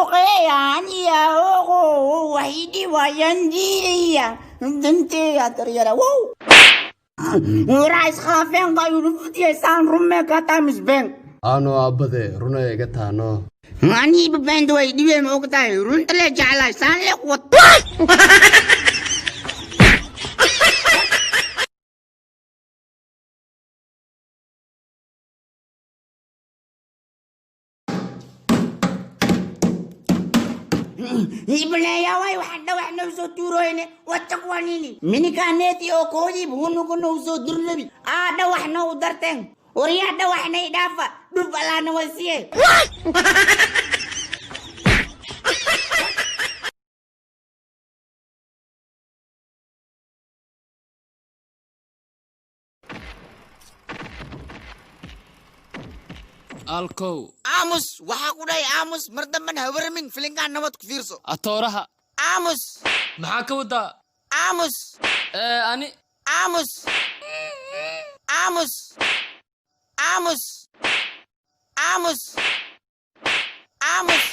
Shaqeeyaan iyo waxay dhibayaan diidaya danteeya daryara wow. Waraa iskhilaafeen qaayulufutiyaysaan rumee kataa misbeen. Aano aabbade, runay iga taano. Aniiba beenta way dhibeen, ma ogtahay? Runta le jeclahay saan le kuwad. Ibleeya way waxa dhawax noo soo tuuroyne wataqwanini minikaneeti oo koodiib hunugu noo soo durnabi aa dhawax noo darteen. Waryaa, dhawaxnay dhaafa dhub alaana wasiye. Alkow. Aamus, waxaa ku dhahay aamus. Mar damban hawarmin, filinkaan nabad ku fiirso. Atooraha. Aamus. Maxaa ka wadaa? Aamus. Ee ani. Aamus, aamus, aamus, aamus, aamus.